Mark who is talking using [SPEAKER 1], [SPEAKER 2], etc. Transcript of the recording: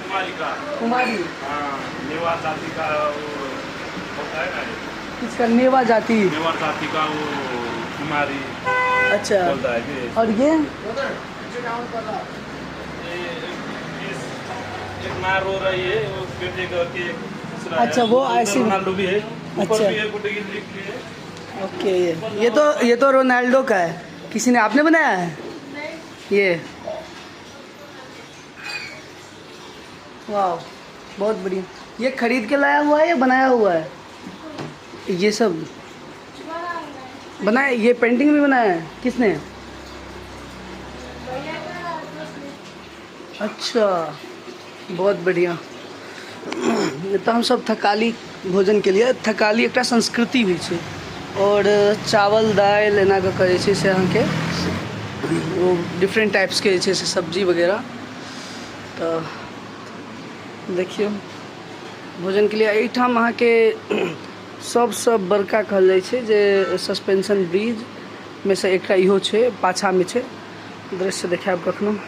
[SPEAKER 1] कुमारी का।
[SPEAKER 2] कुमारी।
[SPEAKER 1] हाँ, नेवार जाति का वो होता है ना ये।
[SPEAKER 2] किसका? नेवा जाति।
[SPEAKER 1] नेवार जाति का वो कुमारी।
[SPEAKER 2] अच्छा।
[SPEAKER 1] बोलता है कि
[SPEAKER 2] और ये
[SPEAKER 1] एक माँ रो रही है, वो बेटे का के दूसरा है।
[SPEAKER 2] अच्छा, वो
[SPEAKER 1] उधर
[SPEAKER 2] ऐसी-
[SPEAKER 1] रोनाल्डो भी है ऊपर।
[SPEAKER 2] अच्छा।
[SPEAKER 1] भी है, पुर्तगाली लीग भी है।
[SPEAKER 2] ओके, ये तो रोनाल्डो का है। किसी ने, आपने बनाया है ये? वाह, बहुत बढ़िया। ये खरीद के लाया हुआ है या बनाया हुआ है ये सब? बनाया। ये पेंटिंग भी बनाया है? किसने? अच्छा, बहुत बढ़िया। तऽ हमसब थकाली भोजन केलियै। थकाली एकटा संस्कृति भी छै आओर चावल, दालि एना कऽ कऽ जे छै से अहाँके ओ डिफरेंट टाइप्सके जे छै से सब्जी वगैरह। तऽ देखियौ, भोजन के लिए एहिठाम अहाँके सबसँ बड़का कहल जाइ छै जे सस्पेंशन ब्रिजमे सँ एकटा इहो छै, पाछामे छै। दृश्य देखायब कखनो।